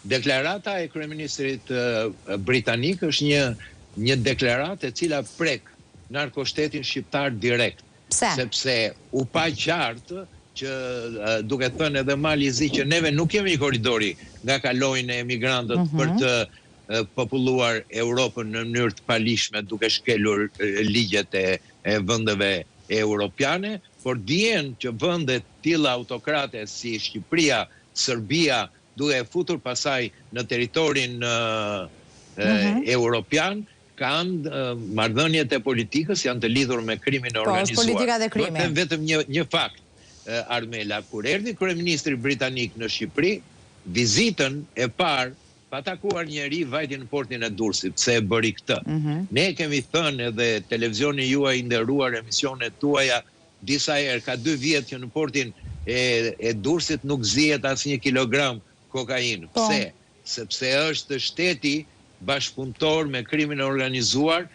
Deklarata e kryeministrit britanik është një një deklaratë e cila prek narkoshtetin shqiptar direkt. Pse? Sepse u pa qartë që duke thënë edhe Mali i Zi që neve nuk jemi korridori nga kalojnë emigrantët mm -hmm. për të populluar Europën në mënyrë të paligjshme duke shkelur ligjet e, e vendeve europiane, por dihen që vende të tilla autokrate si Shqipëria, Serbia, duke e futur pasaj në territorin mm -hmm. europian, kanë marrëdhëniet e politikës janë të lidhur me krimin e po, organizuar. Po, politika dhe krimi. Do të them vetëm një një fakt, Armela, kur erdhi kryeministri britanik në Shqipëri, vizitën e parë pa takuar njeri vajti në portin e Durrësit, pse e bëri këtë. Mm -hmm. Ne kemi thënë edhe televizioni juaj i nderuar, emisionet tuaja disa herë, ka dy vjet që në portin e, e Durrësit nuk zihet asnjë kilogram kokainë. Po. Pse? Sepse është shteti bashkëpunëtor me krimin e organizuar.